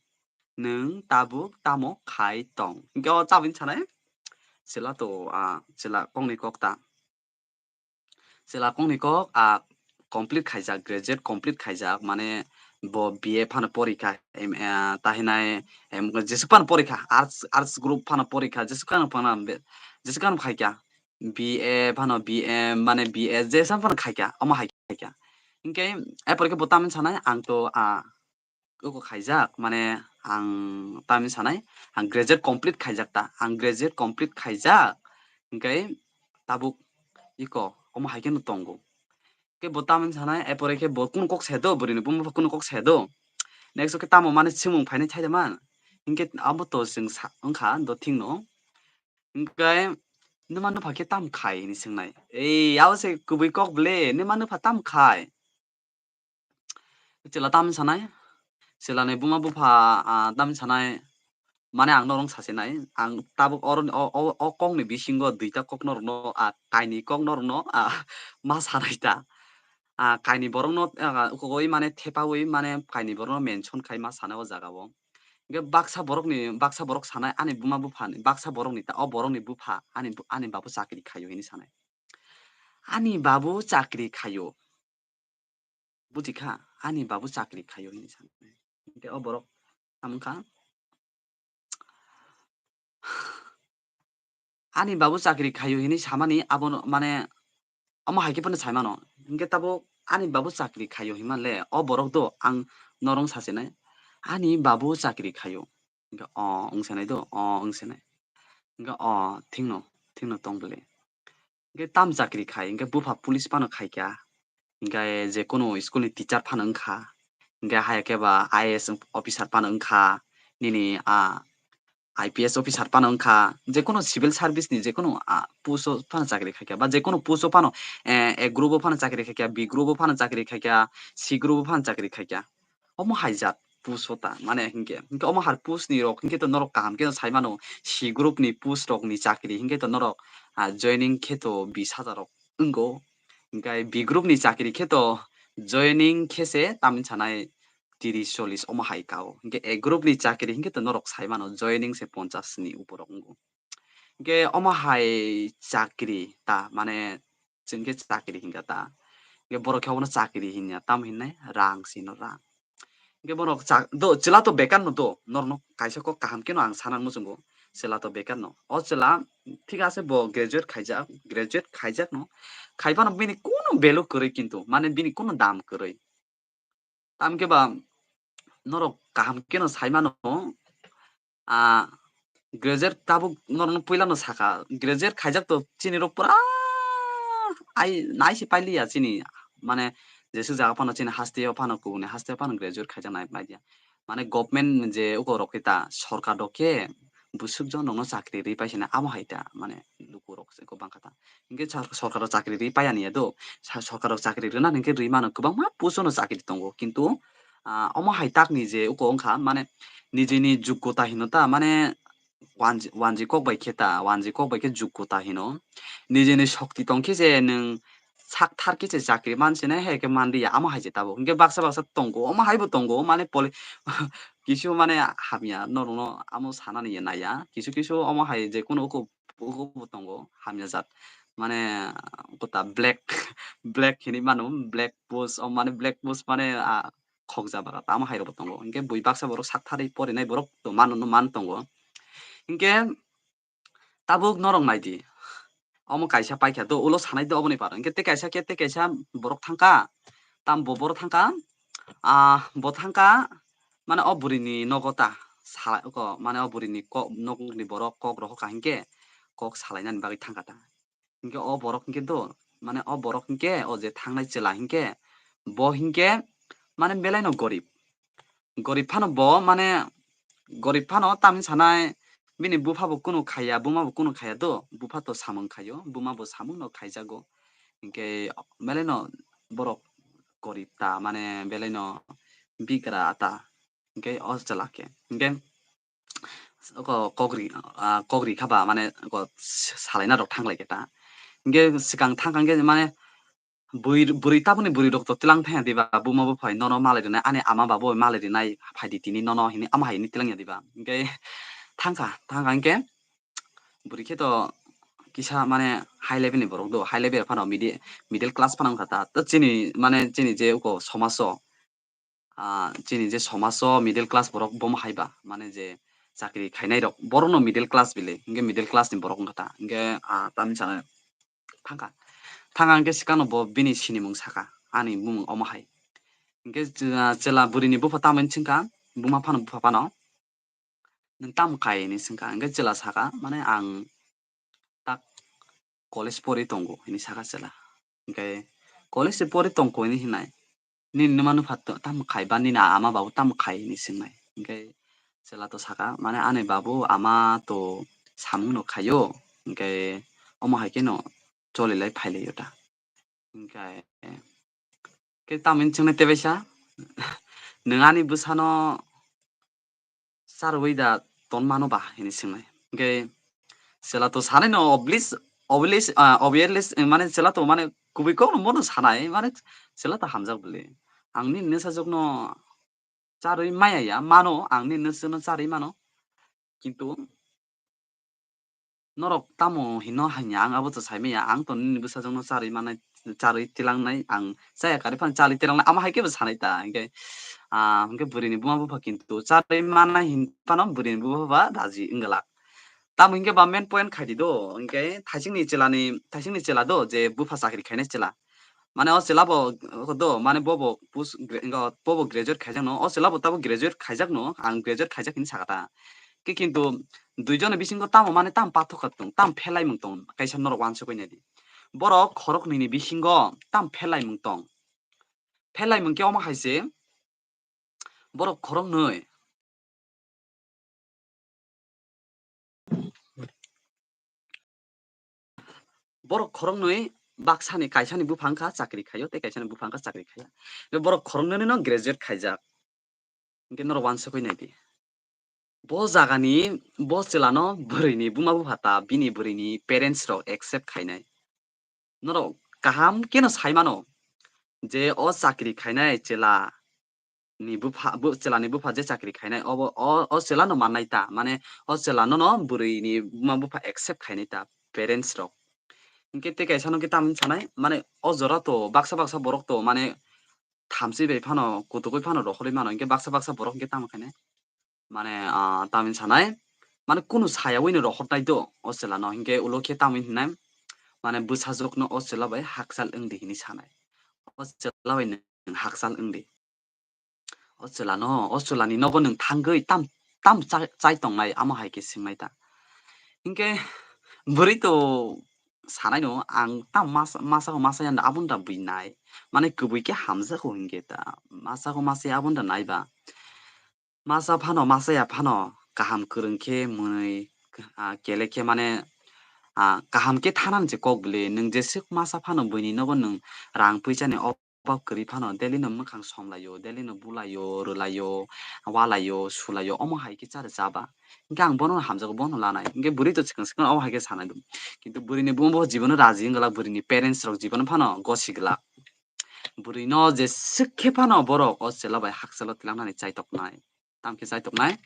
Nwng tabuk tamo khai tong? Hinkhe o tabini sanai, chwla to, ah, chwla kokni kok ta. Chwla kokni kok, ah, complete khaijak, graduate complete khaijak, mane bo B A phano porikha, em, ah, tahinai, em, jesuk phano porikha, arts, arts group phano porikha, jesuk phano phano be-, jesuk phano khaikha, B A phano, B M, mane B S, jesa phano khaikha, omo hai khaikha. Hinkhe, aipore khe bo tamni sanai, ang to, ah, oko khaijak, mane ang tamni sanai, ang graduate complete khaijak ta, ang graduate complete khaijak, hinkhe tabuk iko omo hai kheno tongo. Khe bo tamni sanai, aipore khe bo kunu kok se do, bwrwini buma kunu kok se do. Next o khe tamo mane swngmung phainai thai man, hinkhe abo to chwng sa wngkha do thingno. Hinkhe numa nupha khe tam khai hinwi swngnai. Ei, abo se kubui kok ble, numa nupha tam khai? Chwla tamni sanai, chwlani buma bupha, ah, tamni sanai, mane ang norok sasinai, ang tabuk oro, o, o, o kokni bisingo duita kok norokno, ah, kainwi kok norokno, ah, ma sanai ta. Ah, kainwi borokno, ah, ukugwi mane thepaui mane kainwi borokno mention khai ma sanai o jaga o. Hinkhe baksa borokni, baksa borok sanai ani buma buphani, baksa borokni ta, o borokni bupha ani bu-, ani babu chakri khaio hinwi sanai. Ani babu chakri khaio. Buji kha, ani babu chakri khaio hinwi sanai. Hinkhe o borok tamo wngkha, ani babu chakri khaio hinwi samani abono mane omo hai khe phano sai mano. Hinkhe tabuk ani babu chakri khaio hinmale o borok do ang norok sasinai, ani babu chakri khaio. Hinkhe o wngsanai do, o wngsanai. Hinkhe o thingno, thingno tong bwle. Hinkhe tam chakri khai, hinkhe bupha police phano khaikha. Hinkhe je kono school ni teacher phano wngkha. Hinkhe haya khe ba I A S officer phano wngkha. Nini, ah, I P S officer phano wngkha. Je kono civil service ni je kono, ah, post o phano chakri khaikha. Ba je kono post o phano, eh, A group o phano chakri khaikha, B group o phano chakri khaikha, C group o phano chakri khaikha. Omo hai jat post o ta, mane hinkhe, hinkhe omo hai post ni rok hinkhe to norok kaham khe sai mano, C group ni post rok ni chakri hinkhe to norok, ah, joining khe to bis hajar rok wngo, hinkhe B group ni chakri khe to joining khe se tamni sanai tiris chollish omo hai ka o, hinkhe A group ni chakri hinkhe to norok sai mano joining se ponchash ni upor rok wngo. Hinkhe omo hai chakri ta, mane chwng khe chakri hinkha ta. Hinkhe borok khe obono chakri hinya, tamo hinnai rang sino rang. Hinkhe bono cha-, do, chwla to bekar no do, norno kaisa kok kaham kheno ang sana muchungo, chwla to bekar no. O chwla thik ase bo graduate khaijak, graduate khaijak no, khai phano bini kunu value kwrwi kintu, mane bini kunu dam kwrwi. Tamkhe ba norok kaham kheno sai mano, ah, graduate tabuk norokno puilano saka, graduate khaijak to chini rok pura ai naisi pailiya chini, mane jeswk jaga phano chini hasteo phano kubuni hasteo phano graduate khaijak nai paidiya. Mane government je uko rok khe ta sorkar rok khe bwswk jon rokno chakri rwi paisana amo hai ta mane luku rok se ko bangkha ta. Hinkhe sar-, sorkar rok chakri rwi paiya niya do, sa-, sorkar rok chakri rwna hinkhe rwi mano kwbangma post no chakri tongo kintu, ah, omo hai takni je uko wngkha mane nijini jugota hino ta mane wanji, wanji kok bai khe ta, wanji kok bai khe jugota hino. Nijini shokti tong khe je nwng sak thar khe se chakri man sene hai khe man liya, amo hai se tabuk. Hinkhe baksa baksa tongo, omo hai bo tongo, mane poli-, kisu mane hamya norokno amo sanani ya naiya. Kisu kisu omo hai je kunu uku, uku bo tongo hamya jat. Mane kota black, black hinwi mano, black post, o mane black post mane, ah, khokjak bara tamo hai rok bo tongo. Hinkhe bui baksa borok sak tharwi porinai borok to mano, man tongo. Hinkhe tabuk norok nai di. Omo kaisa paikha do, ulo sanai do oboni paro. Hinkhe tei kaisa khe, tei kaisa borok thangkha. Tam bo borok thangkha. Ah, bo thangkha, mane o burini nogo ta. Sa-, ko, mane o burini ko-, nokni borok kok rohorkha hinkhe kok salainani bagwi thangkha ta. Hinkhe o borok hinkhe do, mane o borok hinkhe o je thangnai chwla hinkhe, bo hinkhe mane belaino gorib. Gorib phano bo mane, gorib phano tamni sanai bini bupha bo kunu khaiya, buma bo kunu khaiya do, bupha to samung khaio, buma bo samung no khaijago. Hinkhe belaino borok gorib ta, mane belaino bigra ta, hinkhe o chwla khe. Hinkhe oko kokri, ah, kokri kha ba, mane oko salaina rok thanglai khe ta. Hinkhe swkang thang kha hinkhe mane bui-, bwrwi tabukni bwrwi rok to tilang thangya diba, buma bupha nono malai rwnai, ani ama babo malai rwnai, phaidi tini nono hini ama hai hini tilang ya diba. Hinkhe thangkha, thangkha hinkhe bwrwi khe to kisa mane high level ni borok do, high level phano midi-, middle class phano wngkha ta. To chini mane chini je oko somajo, ah, chini je somajo middle class borok bomo hai ba, mane je chakri khainai rok, borokno middle class bile, hinkhe middle class ni borok wngkha ta. Hinkhe, ah, tamni sana thangkha. Thangkha hinkhe swkangno bo bini sinimung saka, ani bumung omo hai. Hinkhe, ah, chwla bwrwini bupha tamoni swngkha, buma phano bupha phano, "Nwng tamo khai?" hinwi swngkha. Hinkhe chwla saka, mane, "Ang tak college pori tongo," hinwi saka chwla. Hinkhe, "College se pori tongkho?" hinwi hwnai. "Nini numa nupha to-, tamo khai ba nini ama babu tamo khai?" hinwi swngnai. Hinkhe chwla to saka, mane, "Ani babu ama to samung no khaio, hinkhe omo hai kheno choli lai phai laio ta." Hinkhe, khe tamoni chwngno tebaisa, "Nwng ani bwsano charwi da ton mano ba?" hinwi swngnai. Hinkhe chwla to sanai no oblis-, oblis-, ah, obviously, mane chwla to mane kubui kokno bono sanai, mane chwla to hamjak bwle. Ang nini nwsajwkno charwi maya ya, mano, ang nini nwsajwkno charwi mano. Kintu norok tamo hino hanya, ang abo to sai maya, ang to nini bwsajwkno charwi manai, charwi tilangnai, ang chaya kari phano charwi tilangnai, amo hai khe bo sanai ta, hinkhe, ah, hinkhe bwrwini buma bupha kintu charwi manai hin phano bwrwini buma bupha raji wngwlak. Tamo hinkhe ba main point khai di do, hinkhe thaisingni chwlani, thaisingni chwla do, je bupha chakri khainai chwla. Mane o chwla bo, o do, mane bo bo pus-, gra-, wngkha, bo bo graduate khaijak no, o chwla bo tabuk graduate khaijak no, ang graduate khaijak hinwi saka ta. Khe kintu duijon ni bisingo tamo mane tam pathok kha tong, tam phelai mung tong, kaisa norok uansukwi nai di. Borok khoroknwi ni bisingo tam phelai mung tong. Phelai mung khe omo hai se, borok khoroknwi. Borok khoroknwi baksani kaisani buphang kha chakri khaio, tei kaisani buphang kha chakri khaiya. Borok khoroknwi no graduate khaijak. Hinkhe norok uansukwi nai di. Bo jagani, bo chwlano bwrwini buma bupha ta, bini bwrwini parents rok accept khainai. Norok kaham kheno sai mano je o chakri khainai chwla ni bupha, bu-, chwla ni bupha je chakri khainai, obo, o, o chwla no mannai ta, mane o chwla no, no bwrwi ni buma bupha accept khainai ta, parents rok. Hinkhe tei kaisa no khe tamni sanai, mane o jora to baksa baksa borok to mane thamchi bai phano, kutugwi phano rohorwi mano, hinkhe baksa baksa borok hinkhe tamo khainai. Mane, ah, tamni sanai, mane kunu sayawi no rohornai do o chwla no, hinkhe ulo khe tamni hinai, mane bwsajwk no o chwla bai hakchal wngdi hinwi sanai. O chwla bai nwng hakchal wngdi. O chwlano, o chwlani nogo nwng thangwi tam, tam chai, chai tongnai, amo hai khe swngnai ta. Hinkhe bwrwi to sanai no, ang tam masa, masa ko masa yanda aboni da bui nai. Mane kwbui khe hamjago hinkhe ta. Masa ko masa ya aboni da nai ba. Masa phano, masa ya phano, kaham kwrwng khe mwnwi, ah, kele khe mane, ah, kaham khe thanani se kok bwle. Nwng jeswk masa phano buini nogo nwng rang puisa ni obab kwrwi phano, daily no mwkhang somlaio, daily no bulaio, rwlaio, walaio, sulaio, omo hai khe chare chaba. Hinkhe ang bono hamjago, bono lanai. Hinkhe bwrwi to swkang swkang omo hai khe sanai do. Kintu bwrwini bumbo jibono raji wng glak, bwrwini parents rok jibono phano gosi glak. Bwrwino jeswk khe phano borok o chwla bai hakchalo twlangnani chaitoknai. Tamkhe chaitoknai?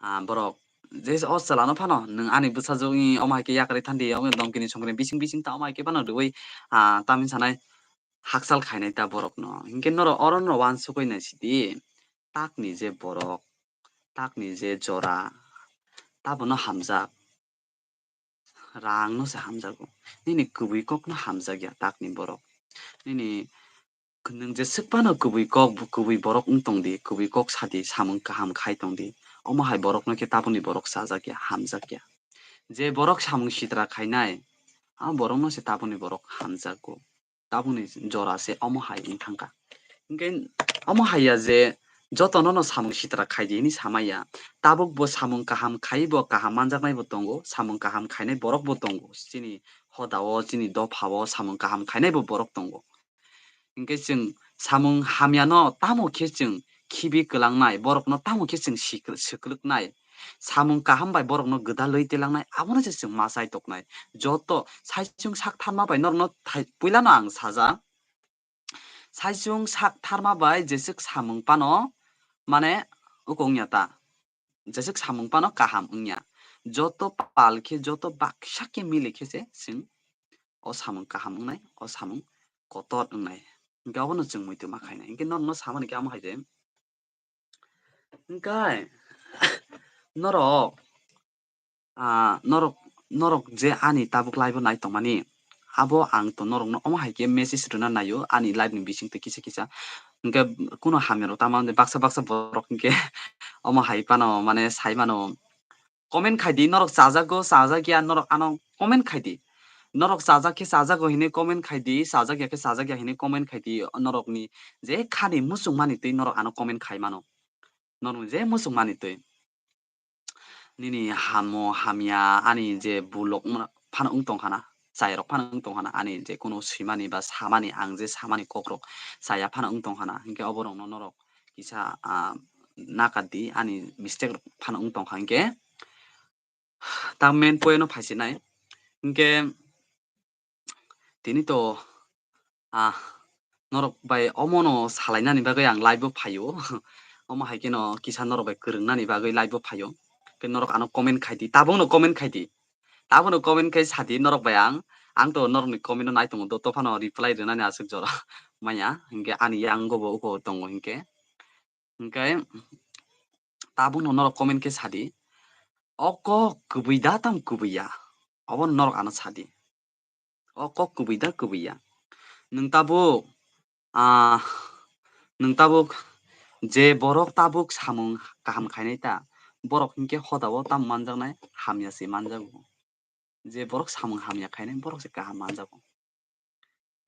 Ah, borok je o chwlano phano nwng ani bwsajwkni omo hai khe yakarwi thandi, omo domkini songkini bising bising ta omo hai khe phano rwui, ah, tamni sanai hakchal khainai ta borokno. Hinkhe norok oro no uansukwi naisidi, takni je borok, takni je jora, tabono hamjak. Rangno se hamjago. Nini kwbui kokno hamjakya takni borok. Nini k-, nwng jeswk phano kwbui kok, kwbui borok wng tongdi, kwbui kok sadi, samung kaham khai tongdi. Omo hai borokno khe tabukni borok chajakya, hamjakya. Je borok samung sitra khainai, a borokno se tabukni borok hamjago. Tabukni jora se omo hai wng thangkha. Hinkhe omo hai ya je jotono no samung sitra khaidi hini samaya. Tabuk bo samung kaham khai bo kaham manjaknai bo tongo, samung kaham khainai borok bo tongo. Chini hoda o, chini dopha o samung kaham khainai bo borok tongo. Hinkhe chwng samung hamyano tamo khe chwng khibi kwlangnai, borokno tamo khe chwng sikl-, swklwknai. Samung kaham bai borokno gwdalwi tilangnai, abono se chwng ma chai toknai. Joto saichung sak tharma bai norokno thai-, puilano ang sajak. Saichung sak tharma bai jeswk samung pano, mane, uko wngya ta. Jeswk samung pano kaham wngya. Joto pal khe, joto baksa khe mili khe se chwng o samung kaham wngnai, o samung kotor wngnai. Hinkhe obono chwng muitu ma khainai. Hinkhe norokno samani khe amo hai je. Hinkhe norok, ah, norok, norok je ani tabuk live o nai tongmani, abo ang to norokno omo hai khe message rwna naio ani live ni bisingtwi kisa kisa. Hinkhe kuno hamya rok tamo baksa baksa borok hinkhe omo hai phano mane sai mano. Comment khai di, norok chajago, chajakya, norok ano comment khai di. Norok chajak khe chajago hinwi comment khai di, chajakya khe chajakya hinwi comment khai di. Norokni je khani muchungmani twi norok ano comment khai mano. Norokni je muchungmani twi. Nini hamo hamya ani je bulok phano wng tong khana, chai rok phano wng tong khana, ani je kuno swimani ba samani, ang je samani kok rok chaya phano wng tong khana, hinkhe obo rokno norok kisa, ah, nakar di, ani mistake rok phano wng tong kha hinkhe. Ta main point o phaisinai. Hinkhe tini to, ah, norok bai omono salainani bagwi ang live o phaio. Omo hai kheno kisa norok bai kwrwngnani bagwi live o phaio. Khe norok ano comment khai di, tabukno comment khai di. Tabukno comment khai sa di norok bai ang. Ang to norokni comment o nai tongo, do, dophano reply rwnani aswk jora manya. Hinkhe ani yango bo uko tongo hinkhe. Hinkhe tabukno norok comment khe sa di. O kok kwbui da tam kwbui ya? Obo norok ano sa di. O kok kwbui da kwbui ya? Nwng tabuk, ah, nwng tabuk je borok tabuk samung kaham khainai ta, borok hinkhe hoda o tam manjaknai, hamya se manjago. Je borok samung hamya khainai, borok se kaham manjago.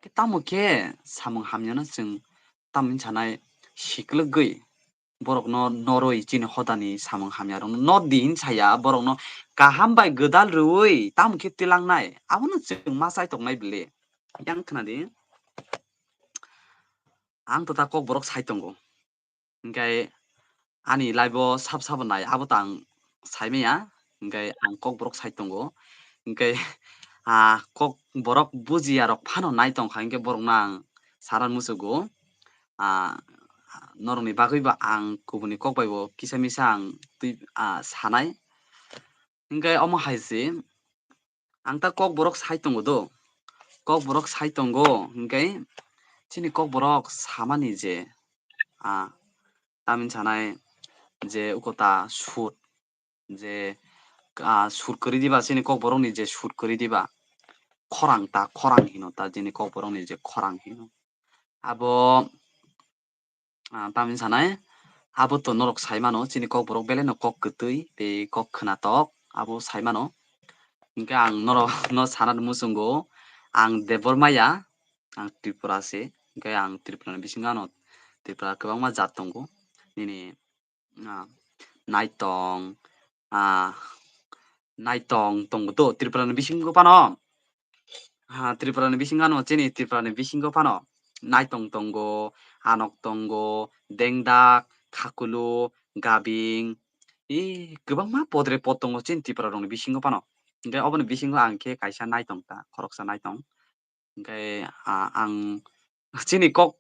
Khe tamo khe samung hamyano chwng tamni sanai siklwgwi borokno norwi chini hodani samung hamyarokno nor di hin saya, borokno kaham bai gwdal rwui tamo khe tilangnai, abono chwng ma chai tongnai bile. Yang khna di, ang to ta kok borok sai tongo. Hinkhe ani live o sab sabo nai, abo to ang sai maya. Hinkhe ang kok borok sai tongo. Hinkhe, ah, kok borok bujiya rok phano nai tongkha, hinkhe borokno ang saran muchugo. Ah, norokni bagwi bo ang kubuni kok bai bo kisa misa ang twi, ah, sanai. Hinkhe omo hai se, ang ta kok borok sai tongo do. Kok borok sai tongo, hinkhe chini kok borok samani je, ah, tamni sanai je uko ta sut, je, ah, sut kwrwi diba, chini kok borokni je sut kwrwi diba, khorang ta, khorang hino ta, chini kok borokni je khorang hino. Abo Ah, tamni sanai, abo to norok sai mano, chini Kokborok belai no kok kwtwi tei kok khwnatok, abo sai mano. Hwnkhe ang norok no sana muchungo, ang Debbarma ya, ang Tripura se, hwnkhe ang Tripura ni bisingo ano Tripura kwbangma jat tongo, nini, ah, Naitong, ah, Naitong tongo to Tripura ni bisingo phano. Ha, Tripura ni bisingo ano chini Tripura ni bisingo phano Naitong tongo, Anok tongo, Dengdak, Khakulu, Gabing, e, kwbangma podre pod tongo chini Tripura rok ni bisingo phano. Hwnkhe oboni bisingo ang khe kaisa Naitong ta, khoroksa Naitong. Hwnkhe, ah, ang chini kok,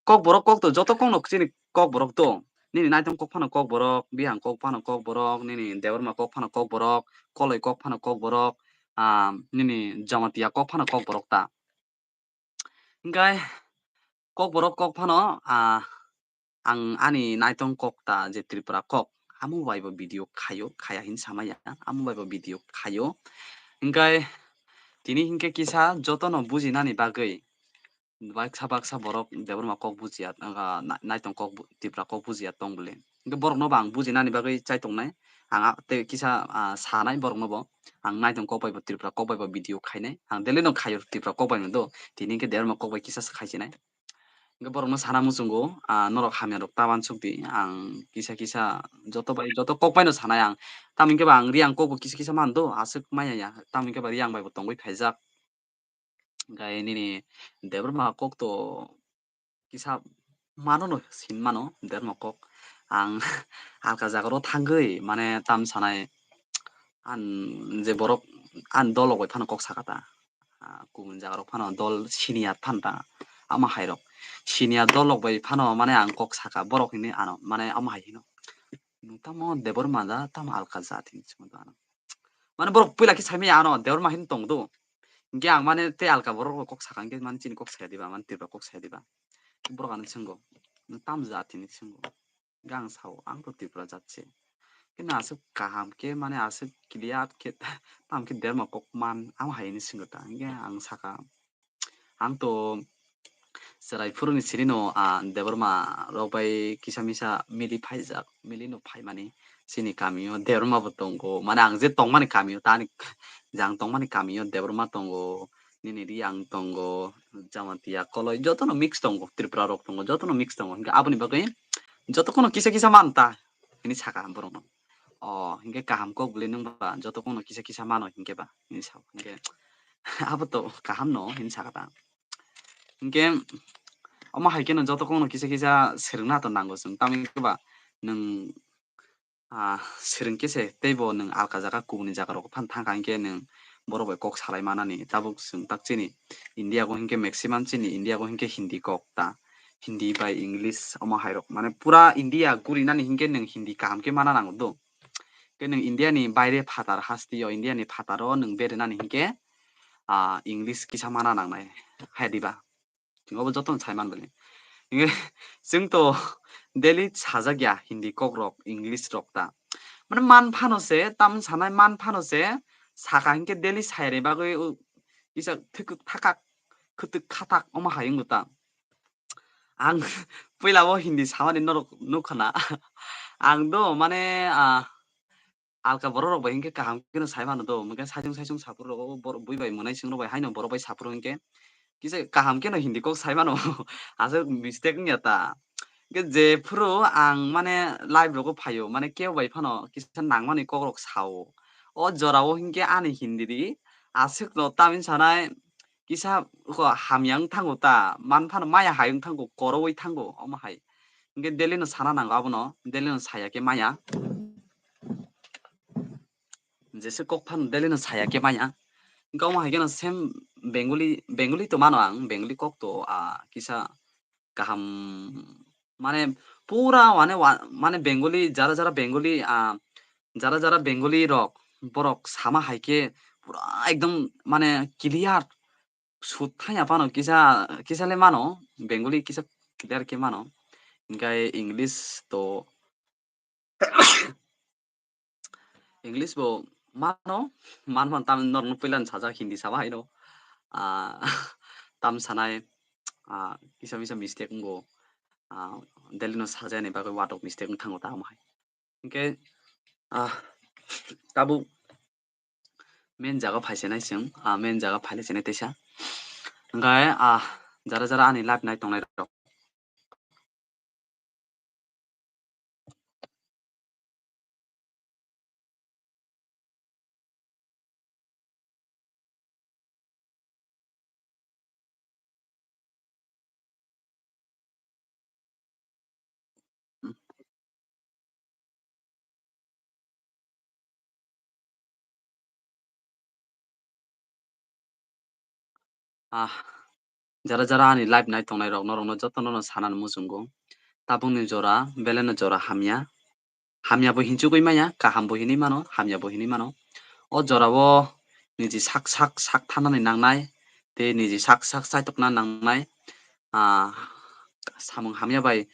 Kokborok kok to, joto kokno chini Kokborok to. Nini Naitong kok phano Kokborok, Bihang kok phano Kokborok, nini Debbarma kok phano Kokborok, Koloi kok phano Kokborok, ah, nini Jamatia kok phano Kokborok ta. Hwnkhe Kokborok kok phano, ah, ang ani Naitong kok ta je Tripura kok, amo bai bo video khaio, khaya hin samaya, amo bai bo video khaio. Hwnkhe tini hwnkhe kisa jotono bujinani bagwi baksa baksa borok Debbarma kok bujiya, ah, na-, Naitong kok bu-, Tripura kok bujiya tong bole. Hwnkhe borokno bo ang bujinani bagwi chai tongnai. Ang a-, tei kisa, ah, sanai borokno bo. Ang Naitong kok bai bo Tripura kok bai bo video khainai. Ang daily no khaio Tripura kok bai no do. Tini hwnkhe Debbarma kok bai kisa se khaisinai. Hwnkhe borokno sana muchungo, ah, norok hamya rok ta uansuk di. Ang kisa kisa joto bai, joto kok bai no sanai ang. Tamo hwnkhe ba ang Reang kok bo kisa kisa man do, aswk maya ya. Tamo hwnkhe ba Reang bai bo tongwi phaijak. Hwnkhe nini Debbarma kok to kisa mano no sin mano Debbarma kok. Ang alka jaga ro thangwi mane tam sanai an je borok an dol rok bai phano kok saka ta. Ah, kubun jaga rok phano dol senior phano ta ama hai rok. Senior dol rok bai phano mane ang kok saka borok hini ano mane ama hai hino. Nwng tamo Debbarma da tamo alka jat hini swngwi ano. Mane borok puila khe saimaya ano Debbarma hin tong do. Hwnkhe ang mane tei alka borok rok kok saka hwnkhe mane chini kok saya diba, mane Tripura kok saya diba. Borok ano swngo, "Nwng tam jat?" hinwi swngo. Hwnkhe ang sao, "Ang to Tripura jat se." Khe no aswk kaham khe mane aswk clear khe tamo khe Debbarma kok man, amo hai hinwi swngo ta. Hwnkhe ang saka, Ang to chwrai phuruni sinino, ah, Debbarma rok bai kisa misa mili phaijak, mili no phaimani chini kamio Debbarma bo tongo. Mane ang je tongmani kamio tani, je ang tongmani kamio Debbarma tongo, nini Reang tongo, Jamatia, Koloi jotono mix tongo, Tripura rok tongo, jotono mix tongo. Hwnkhe aboni bagwi joto kono kisa kisa man ta hinwi saka ang borokno. O, hwnkhe kaham kok bwlwi nwng ba joto kono kisa kisa mano hwnkhe ba hinwi sao. Hwnkhe abo to kaham no hinwi saka ta. Hwnkhe omo hai kheno joto kokno kisa kisa swrwngna to nango chwng, tamni hwnkhe ba nwng, ah, swrwng khe se teibo nwng alka jaga kubuni jaga rok phano thang kha, hwnkhe nwng borok bai kok salai manani. Tabuk chwng tak chini India go hwnkhe maximum chini India go hwnkhe Hindi kok ta, Hindi bai English omo hai rok, mane pura India gurinani hwnkhe nwng Hindi kaham khe mana nango do. Khe nwng India ni baire phatar hasteo, India ni phataro nwng berenani hwnkhe, ah, English kisa mana nangnai, hai diba? Chwng obo jotono sai man bwle. Hwnkhe chwng to daily sajak ya Hindi kok rok, English rok ta. Mane man phano se, tam sanai man phano se, saka hwnkhe daily sairwi bagwi, u, kisa thwk-, thakak, khwtwk khatak omo hai wngkha ta. Ang puila o Hindi samani norok nukha na. Ang do mane, ah, alka borok rok bai hinkhe kaham kheno sai mano do, hinkhe saichung saichung saphuru rogo bor-, bui bai mwnai chwng rok bai haino borok bai saphuru hinkhe kisa kaham kheno Hindi kok sai mano. Aswk mistake wngya ta. Hinkhe jephuru ang mane live rogo phaio, mane kebo bai phano kisa nangmani kok rok sao. O jora o hinkhe ani Hindi di aswk no tamni sanai kisa ko hamya wng thango ta, man phano maya hai wng thango, koroui thango, omo hai. Hinkhe daily no sana nango abono, daily no saya khe maya. Jese kok phano daily no saya khe maya. Hinkhe omo hai kheno same Bengali, Bengali to mano ang, Bengali kok to, ah, kisa kaham, mane pura mane wa-, mane Bengali, jara jara Bengali, ah, jara jara Bengali rok, borok sama hai khe pura ekdom mane clear sut thangya phano kisa, kisa le mano, Bengali kisa clear khe mano. Hinkhe English to English bo mano, man man tam norokno puila sajak Hindi saba haino. Ah, tam sanai, ah, kisa misa mistake wngo. ah, daily no sajaknai bagwi watok mistake wng thango ta omo hai. Hinkhe, ah, tabuk main jaga phai se nai chwng, ah, main jaga phai lai se nai teisa. Hinkhe, ah, jara jara ani live nai tongnai rok. Ah, jara jara ani live nai tongnai rok, norok no joto no sana muchungo. Tabuk ni jora, belai no jora hamya. Hamya bo hinchugwi maya, kaham bo hinwi mano, hamya bo hinwi mano. O jora o niji sak sak sak thanani nangnai, tei niji sak sak chaitokna nangnai. Ah, samung hamya bai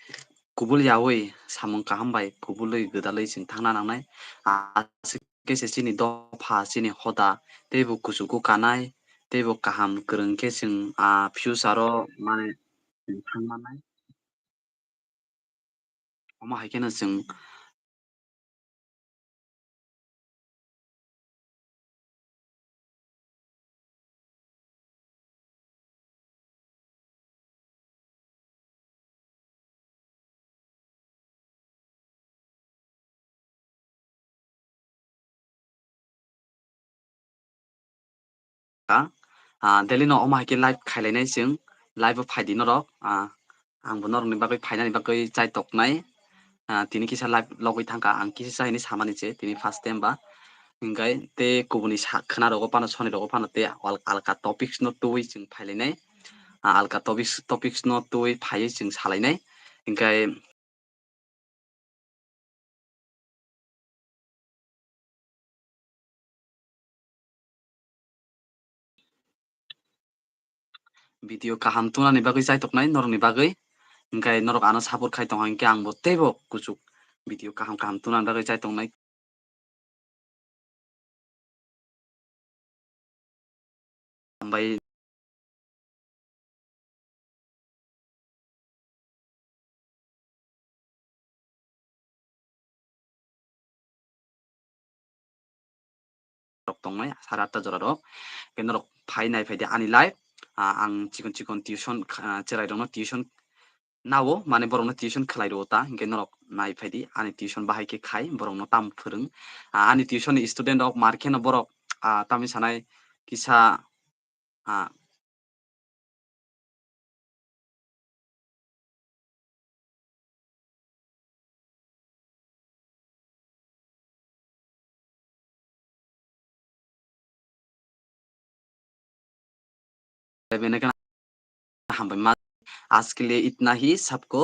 kubul yaui, samung kaham bai kubului gwdalwi chwng thangna nangnai. Aswk khe se chini dopha, chini hoda, teibo kuchugo kanai, teibo kaham kwrwng khe chwng, ah, future o mane chwng thang mannai. Omo hai kheno chwng ka. Ah, daily no omo hai khe live khailai nai chwng, live o phai di norok. Ah, ang bo norok ni bagwi phainani bagwi chai tok nai. Ah, tini kisa live logwi thang kha, ang kisa sa hini samani se tini first time ba. Hinkhe tei kubuni sa khwna rogo phano, soni rogo phano tei al-, alka topics no twiwi chwng phai lai nai. Ah, alka topics, topics no twiwi phaiwi chwng sa lai nai. Hinkhe video kaham tunani bagwi chai tok nai norok ni bagwi. Hinkhe norok ano support khai tong hinkhe ang bo teibo kuchuk video kaham kaham tunani bagwi chai tok nai. Hambai. Rok tongnai, sare atta jora rok. Khe norok phai nai phai di ani live. Ah, ang chikon chikon tuition, ah, cherai rokno tuition nao, mane borokno tuition khlai rwo ta, hinkhe norok nai phai di, ani tuition bahai khe khai, borokno tamo phwrwng. Ah, ani tuition ni student rok mar kheno borok, ah, tamni sanai kisa, ah, Bene kana hambai ma, आज के लिए इतना ही, सबको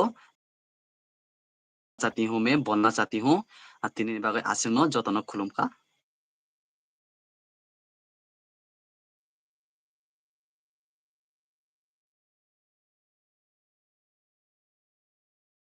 चाहती हूँ मैं, बोलना चाहती हूँ। Ah, tini ni bagwi aswkno jotono khulumkha.